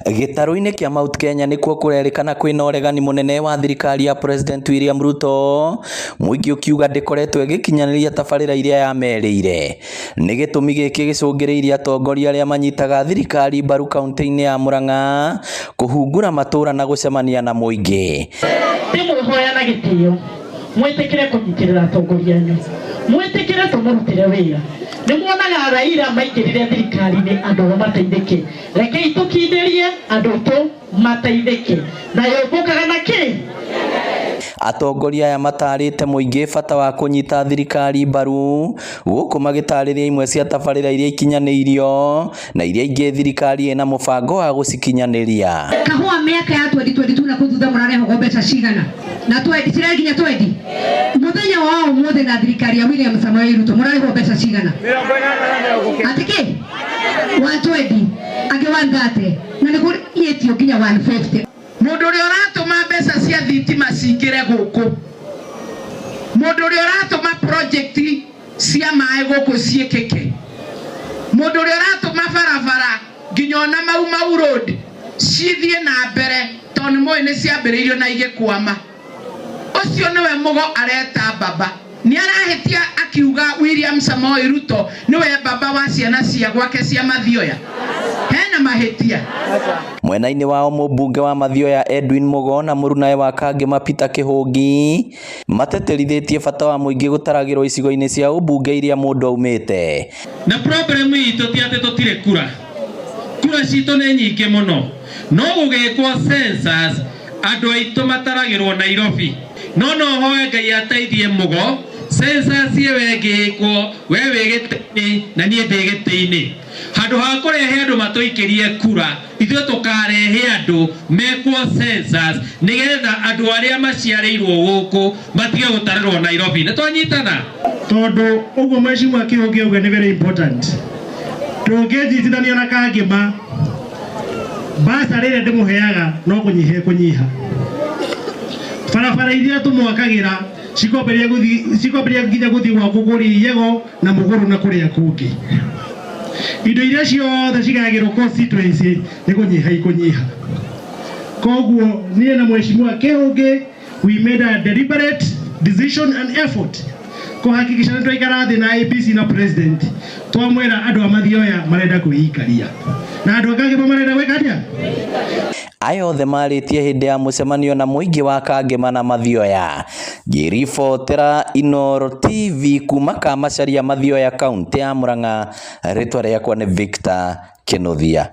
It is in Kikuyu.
Gĩtarũ-inĩ kĩa Mount Kenya nĩkuo kũrerĩkana kwĩna ũregani mũnene wa thirikari ya President William Ruto, mũingĩ ũkiuga ndĩkoretwo ĩgĩkinyanĩria tabarĩra iria yamerĩire. Nĩ gĩtũmi gĩkĩ gĩcũngĩrĩirie atongoria arĩa manyitaga thirikari mbaru kaunti-inĩ ya Murang'a kũhungura matũra na gũcemania na mũingĩ. Ndĩmwĩhoya na gĩtĩo mwĩtĩkĩre kũnyitĩrĩra atongoria anyu, mwĩtĩkĩre tũmũrutĩre wĩra. Nĩ muonaga Raila maingĩrire thirikari-inĩ andũ ao mateithĩke. Rekei tũkindĩrie andũ aitũ mateithĩke. Na yũmbũkaga na kĩ? Atongoria aya matarĩte mũingĩ bata wa kũnyita thirikari mbaru gũkũ magĩtarĩria imwe cia tabarĩra iria ikinyanĩirio na iria ingĩ thirikari ĩna mũbango wa gũcikinyanĩria. Kahũa mĩaka ya 2022 na kũu thutha mũrarehagwo mbeca cigana na twendi cirarĩ nginya twendi mũthenya wa ũmũthĩ na thirikari ya William Samoei Ruto mũrarĩhwo mbeca cigana atĩ kĩ 120 angĩ 130 na nĩ kũrĩtio nginya 150. Mũndũ ũrĩa ũratũma mbeca cia thitima cingĩre gũkũ, mũndũ ũrĩa ũratũma project cia maĩ gũkũ ciĩkĩke, mũndũ ũrĩa ũratũma barabara nginya ona Mau Mau Road cithiĩ na mbere tondũ nĩ mũĩ nĩ ciambĩrĩirio na igĩkwama, ũcio nĩwe Mũgo areta baba. Nĩ arahĩtia akiuga William Samoei Ruto nĩwe baba wa ciana cia gwake cia Mathioya? Hena mahĩtia? Mwena-inĩ wao mũmbunge wa Mathioya Edwin Mũgo na mũrunawe wa Kangema Peter Kĩhũngi matetĩrithĩtie bata wa mũingĩ gũtaragĩrwo icigo-inĩ cia ũmbunge iria mũndũ aumĩte. Na problem itũ ti atĩ tũtirĩ kura, kura citũ nĩ nyingĩ mũno, no gũgĩkwo census andũ aitũ mataragĩrwo Nairobi. No no hoe Ngai ateithie Mũgo, census ĩyo ĩngĩkwo we wĩ gĩtĩ-inĩ na niĩ ndĩ gĩtĩ-inĩ, handũ ha kũrehe andũ matũikĩrie kura, ithuĩ tũkarehe andũ mekwo census nĩgetha andũ arĩa maciarĩirwo gũkũ matige gũtarĩrwo Nairobi. Nĩ twanyitana? Tondũ ũguo mheshimiwa Kĩhũngĩ auga nĩ very important, tũngĩnyitithania na Kangema basarĩ ĩrĩa ndĩmũheaga no kũnyiha ĩkũnyiha, barabara iria tũmwakagĩra cikwambĩrĩria gũthiĩ, cikwambĩrĩria nginya gũthiĩ gwa kũgũria iyego na mũgũrũ na kũrĩa kũngĩ. Indo iria ciothe cigayagĩrwo constituency nĩ kũnyiha ikũnyiha. Koguo niĩ na mheshimiwa Kĩhũngĩ we made a deliberate decision and effort kuhakikisha nĩ twaikara thĩ na IEBC na president twamwĩra andũ a Mathioya marenda kwĩikaria na andũ a Kangema marenda gwĩka atĩa. Aya othe marĩtie hĩndĩ ya mũcemanio na mũingĩ wa Kangema na Mathioya. Ngĩribotera Inooro TV kuma Kamacharia Mathioya kaunti ya Murang'a, rĩtwa rĩakwa nĩ Victor Kĩnuthia.